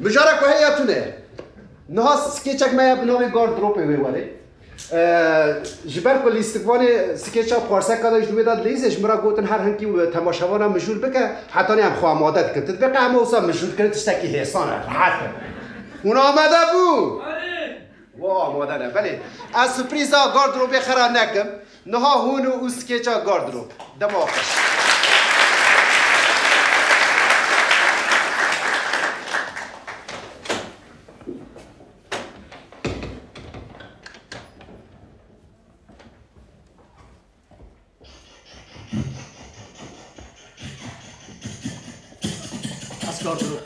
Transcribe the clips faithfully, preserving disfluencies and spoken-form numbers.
Mijara ku heye tune. Niha skêçek me ye bi navê gardiropê wê werê. Ee, ji ber ku lîstikvanê skêça parseka de ji wê de dileyîze, ji min re gotin her hinkî temaşevana mijûl bike, hetanî em xwe amade dikin. Tu dibê qe em wisa mijûl kirin tiştekî hêsan e, rehet e. Hûn amade bû? Wa amade ne. Belê. Ez surprîza gardirobê xera nekim. Niha hûn û skêça gardiro. Dema xweş. Ez gardiro.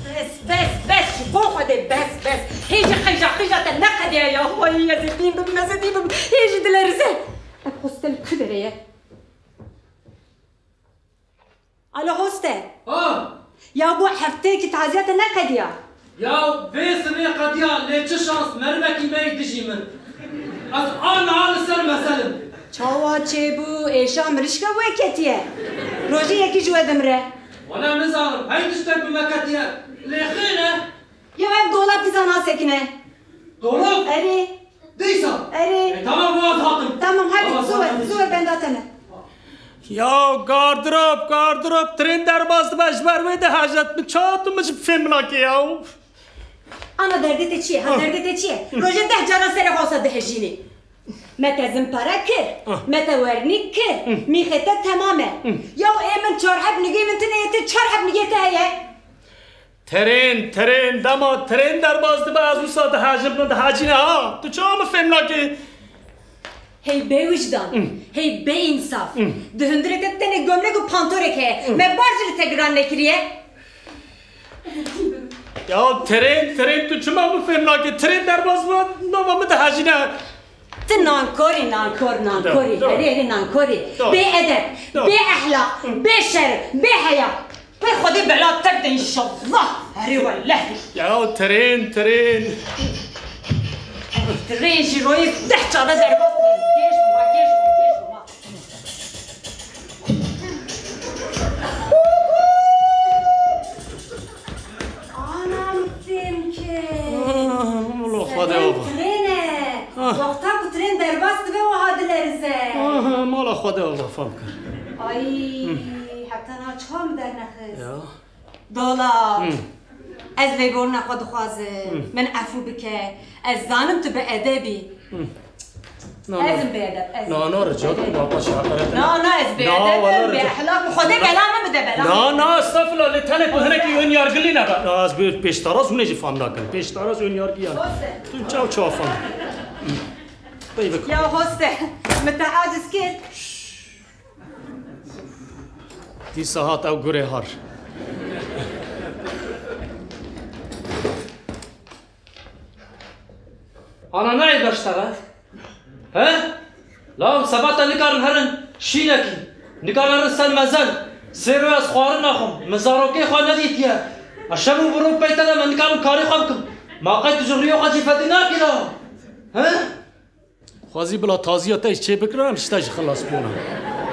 Bes, bes, bes, ji bo Xwedê bes, bes. Hê ji qîja, qîja te neqediya ya. Xweyî ez ê dîn bim, ez ê dîn bim. Hê ji dilerize. Ev hostel ku derê ye? Alo hoste. Ha! Ya bo hefteyekî taziya te neqediya. Ya vê sibê qediya, lê çi şans, merivekî me yî dijî min. Ez a niha li ser mezel im. Çawa çêbû, êşa mirişka wê ketiye? Rojê yekî ji we dimire. Wele nizanim, hey tiştek bi me ketiye. Lê xêr e. Ya ev dolap dîsa nasekine. Dolap? Erê. Dîsa? Erê. E, tamam, waz hatim. Tamam, hadi, zû wer, zû wer benda te ne. Ya gardirop, gardirop, tirên derbas dibe, ji ber wê dihece, min çawa tu min ji fêm nake ya? Ana derdê te çi ye? Ha, derdê te çi ye? Rojê deh caran serê xwe wisa dihejînî. Me te zimpara kir, me te wernîk kir, mîxê te temam e. Ya ê min çar heb nigê min tune ye, te çar heb nigê te heye. Tirên, tirên, dema tirên derbas dibe, ez wisa dihejim, min dihecîne ha. Tu çawa min fêm nakî? Hey bêwijdan, hey bêînsaf. Di hundirê te tenê gomlek û pantorek heye. Me bar jî li te giran nekiriye. Ya tirên, tirên, tu çima min fêm nakî? Tirên derbas dibe, dema min dihecîne. Tu nankorî, nankor, nankorî. Do, do. Herê, herê nankorî. Do. Bê edeb, do. Bê ehlaq, bê şerf, bê heya. Pê Xwedê bela te bide înşallah. Herê wellehî. Ya tirên, tirên. Tirên jî royê deh çare derbas dibe. Gêj bû, gêj bû. Anam, fêm kir. Ah, mala Xwedê ava. Tirên e. Ah. Wexta ku tirên derbas dibe, wiha dilerize. Ah, mala Xwedê ava, fam kir. Ay, heta niha çawa min dernexist. Ya. Dola. Hmm. Ez lêborina xwe dixwazim. Hmm. Min efû bike. Ez zanim tu bi edeb î. Hmm. Na, na. Ez im bêedeb, ez im. Na, na, rica dikim, baba, şeqaret. Na, na, ez bêedeb im, bêehlaq im. Xwedê bela min bide, bela min bide. Na, na, estağfurullah, lê tenê tu hinekî ön yargılî nebe. Na, ez bê pêştaraz hûn ê jî fam nakin. Pêştaraz ön yargı yani. Hoste. Tu çaw çaw fam. Pey bik. Ya hoste, min te aciz kir. Dîsa hat ew gurê har. Ana nayê beştere? He? Law, seba te nikarin herin şînekî. Nikarin herin ser mezel. Sê roj ez xwarin naxwim. Min zarokê xwe nedîtiye. Ez şev û bi roj pey te de me nikarim karê xwe bikim. Ma qey tu ji rûyê xwe jî fedî nakî law? He? Xwezî bila taziya te jî çê bikira, em ji te jî xilas bûna.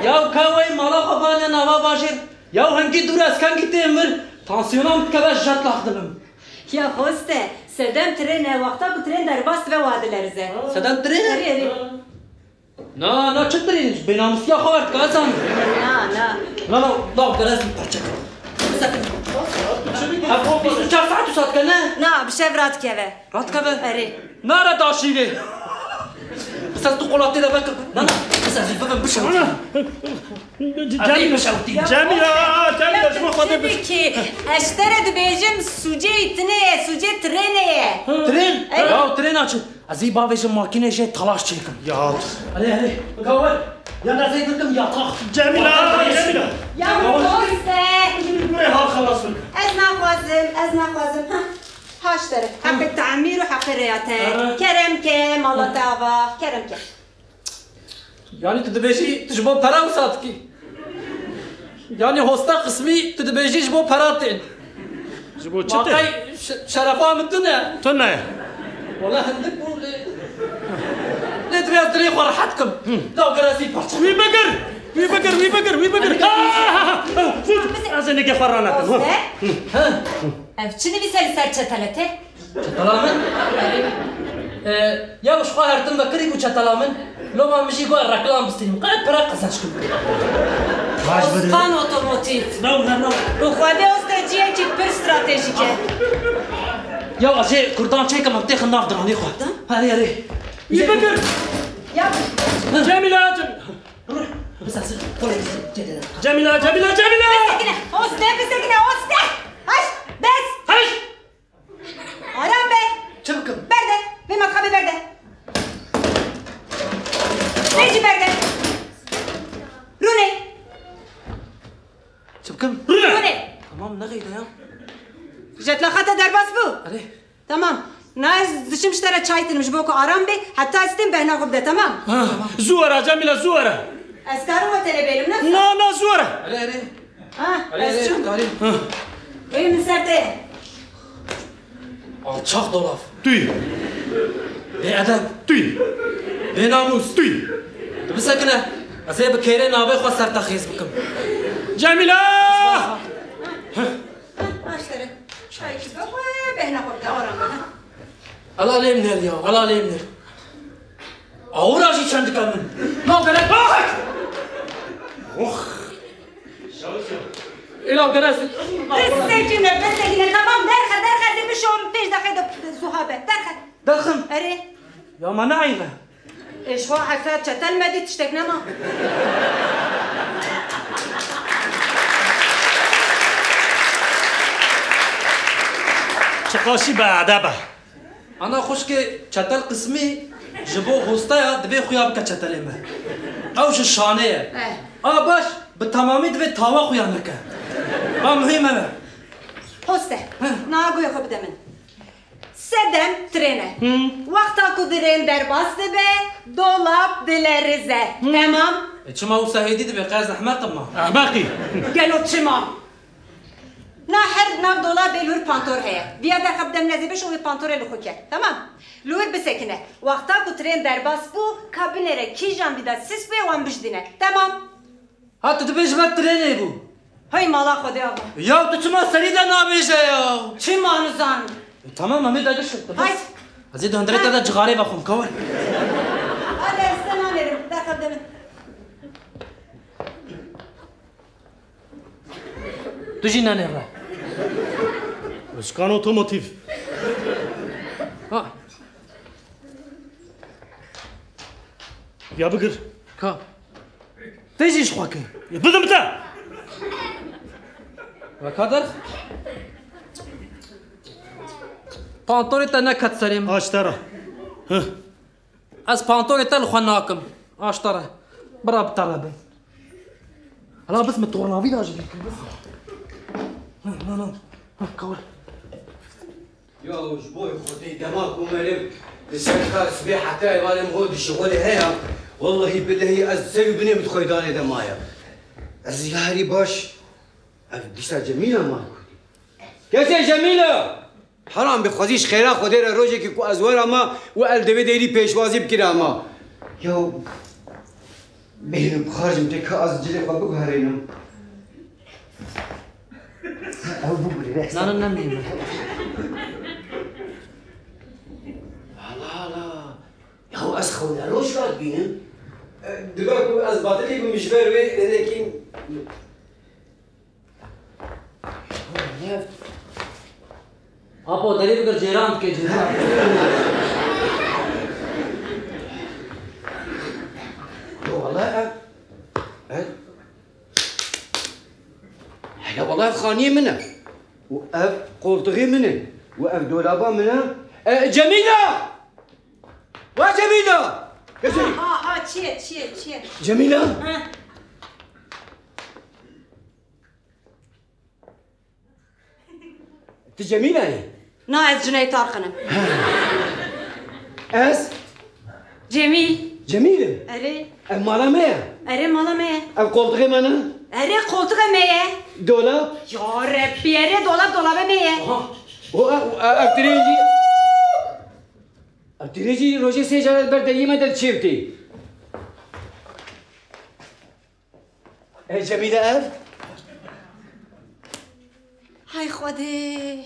Ya ka wey mala xwe bane nava bajêr. Ya hingî dûr ez kengî têm vir. Tansiyona min dikeve jet lax dibim. Ya hoste, sedem tirên e, wexta ku tirên derbas dibe wa dilerize. Sedem tirên e? Erê, erê. Na, na, çi tirên? Bênamûsiya xwe wer dike, ez zanim. Na, na. Na, na, law, gerez min perçe kir. Ev bîst û çar saet wisa dike, ne? Na, bi şev radikeve. Radikeve? Erê. Nare daşîrê. Bi ses du qolatê de vekim. Na, na, bi ses bibim bişewtî. Cemî, Cemî, ya, Cemî, ya, ji bo Xwedê bişewtî. Ki, ez ji te re dibêjim, sûcê wî tune ye, sûcê tirênê ye. Tirên? Erê. Ya, tirêna çi? Ez ê bavêjim makînê jê talaş çêkim. Ya. Erê, erê. Gawer. Ya ez ê girdim yatax. Cemîla, Cemîla. Ya, Gawer. Hoste. Gurê hal xelas bik. Ez naxwazim, ez naxwazim. Ha. Haş tere. Heqê tamîr û heqê rêya te. Kerem ke, mala te ava. Kerem ke. Yanî tu dibêjî tu ji bo pera wisa dikî? Yanî hosta qismî tu dibêjî ji bo pera tên. Ji bo çi tên? Waqey şe-, şerefa min tune. Tune. Wala hindik bû lê. Lê divê Dilê xwe rehet kim. Law gere zî parçe. Wî bigir! Wî bigir, wî bigir, wî bigir! Ah! Ah! Ah! Ez ê nigê xwe ranekim. Oste? Ev çi nivîse li ser çetele te? Çetela min? Ee, ya ji xwe hertim vekirî bû çetela min. Loma min jî got reklam bistînim. Qe pere qezenc kim. Baş bidin. Oskan Otomotiv. Law, law, law. Bi xwedê Oste ciyekî pir stratejîk e. Ya ez ê kurdan çêkim, em têxin nav diranê xwe. Kurdan? Erê, erê. Wî bigir! Ya. Cemîla, Cem- Ruh, bize, qolê bize, cedede. Cemîla, Cemîla, Cemîla! Bisekine, Oste, bisekine, Oste! Haş, bes! Haş! Aram be! Çi bikim? Berde, vê matxabê berde. Vê jî berde. Rûnê. Çi bikim? Rûnê. Tamam, ne qeyde ya? Jetlaxa te derbas bû. Erê. Tamam. Na ez diçim ji te re çay tinim ji bo ku aram bê, heta ez tên bêhna xwe bide, tamam? Ha, zû were, Cemîle, zû were. Ez karim we têlê bêlim, ne? Na, na, zû were. Erê, erê. Ha, erê, ez erê, çûm. Karî. Ha. Ê min ser te. Alçak dolaf. Tüy. Bêedeb. Tüy. Bênamûs. Tüy. Tu bisekine. Ez ê bi kêrê navê xwe sertexîz bikim. Cemîle! Heh, aştere. Çayekî bixwe, bêhna xwe bide, aram be, ha. Ela lê min ner ya, ela lê min ner. Awira jî çend dike min. Nav gere. Ah! Oh! Ela gere. Bisekine, bisekine. Tamam, derxe, derxe, ez ê bişom, pênc deqe de zuha be. Derxe. Derxim. Erê. Ya ma ne eyb e? Ê, ji xwe heta çetel me dî tiştek nema. Çiqasî beedeb e. Ana xwişkê çetel qismî ji bo hosteya divê xuya bike çetelê me. Ew ji şanê ye. Eh. A baş bi temamî divê tawa xuya neke. A muhîm ev e. Hoste, Heh. Na guhê xwe bide min. Sedem trên e. Hı. Wexta ku trên derbas dibe, dolab dilerize. Hı. Temam. E, çima wisa hêdî dibe, qey ez ehmeq im ma? Ehmeqî. Gelo çima? Na her nav dolabê li wir pantor heye. Viya derxe bide min, ez ê bişom wê pantorê li xwe ke. Temam. Li wir bisekine. Wexta ku trên derbas bû, ka binêre kîjan vî de sis bûye wan bijdîne. Temam. Ha, tu dibêjî ber trênê bû. Hey mala Xwedê ava. Ya tu çima serî de nabêje ya? Çima nizan? E, tamam, em ê de gişt. Hayt. Ez ê di hundirê te de cixarê vexwim, ka were. Hadi ez te nanêrim. Derxe bide min. Tu jî nenêre. Özkan Otomotiv. Ha. Ya bigir. Ka. Te jî ji xwe kir. Ya bidim te. Ve ka derx. Pantorê te neket serê min. Aştera. Heh. Ez pantorê te li xwe nakim. Aştera. Bira bi te re be. Hala biz min tornavî da ji bîr kir, biz. Na, na, na. Ha, kawir. Ya ji bo Xwedê dema ku meriv li ser kar sibê heta êvarê min xwe dişixulê heya, wellehî billehî ez ser û binê min dixweydanê de maye. Ez ya herî baş, ev dîsa Cemîla ma kurdî. Kesê Cemîla! Heram bi xwezî ji xêra Xwedê re rojekî ku ez wera ma û el divê deyrî pêşwazî bikira ma. Ya bêhno bixarjim tê ka ez cilê xwe biguherînim. Ew bû birêve. Nana nemîne. Hala hala. Ya ez xewne roj kat bînim. Dibe ku ez batilî bim ji ber wê hinekî. Apo derî bigir cêran dike cêran. Wala ev, ev, hele wala ev xaniyê min e. Û ev qoltixê min e. Û ev dolaba min e. E, Cemîla! Wa Cemîla! Geçin. Ha, ha, çi ye, çi ye, çi ye? Cemîla! Ha. Tu Cemîla yî? Na, ez Cüneyt Arkın im. Ez? Cemîl. Cemîl im? Erê. Ev mala me ye? Erê, mala me ye. Ev qoltixê me ne? Erê, qoltixê me ye. Dolab? Ya Rebbî, erê, dolab, dolabê me ye. Aha. O, ev, ev, ev tirêjî. Ev tirêjî rojê sê caret ber deriyê me de diçêvitê. E, Cemîle ev? Hay Xwedê!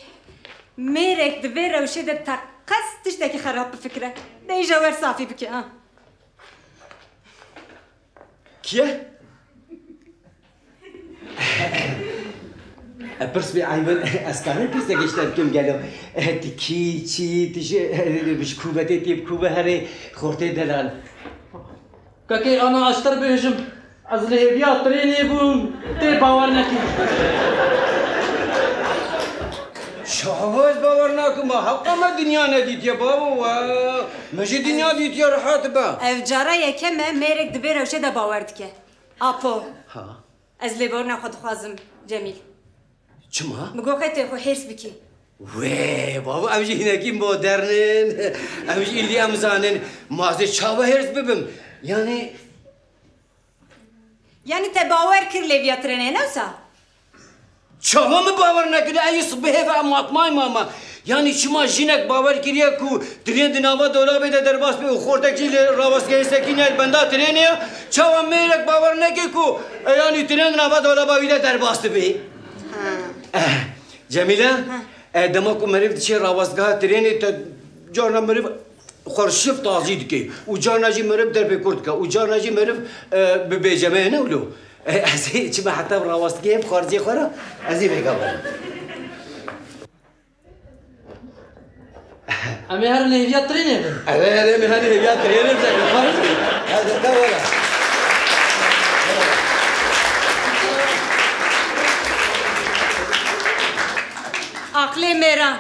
Mêrek di vê rewşê de teqez tiştekî xerab bifikire. De îja wer safî bike, ha. Kî ye? E, pirs bê eybin, ez karim pirsekê ji te bikim gelo. E, tu kî, çî, tu ji, e, ji ku ve tê, tê bi ku ve herê, xortê delal. Kekê ana ez ji te re bêjim, ez li hêviya trênê bûm, tê bawer nekî. Çawa ez bawer nakim, ma heqa me dinya nedîtiye bavo, we. Me jî dinya dîtiye rehet be. Ev cara yekem e mêrek di vê rewşê de bawer dike. Apo. Ha. Ez lêborîna xwe dixwazim, Cemîl. Çima? Min got qey tê xwe hêrs bikî. Wê, bavo, ew jî hinekî modern in. Ew jî îdî em zanin. Ma ez ê çawa hêrs bibim? Yanî Yanî te bawer kir lêviya trênê, ne wisa? Çawa min bawer nekiriye? Ey sibihê ve em matmayî mama. Yanî çima jinek bawer kiriye ku trên di nava dolabê de derbas be û xortekî li rawestgehê sekîne li benda trênê ye? Çawa mêrek bawer neke ku, e, yanî trên di nava dolaba wî de derbas dibe? Ha. Eh, Cemîle, Ha. e, dema ku meriv diçe rawestgeha trênê te carna meriv xwe şiv tazî dike û carna jî meriv derpê kurt dike û carna jî meriv, e, bi bêcemê ne wilo. E, ez ê çime heta rawestgehê bi xwarziyê xwe re ez ê vêga berim. Em ê herin hêviya trênê bin. Erê, erê, em ê herin hêviya trênê bin. Hadi, te were. Aqlê mêran.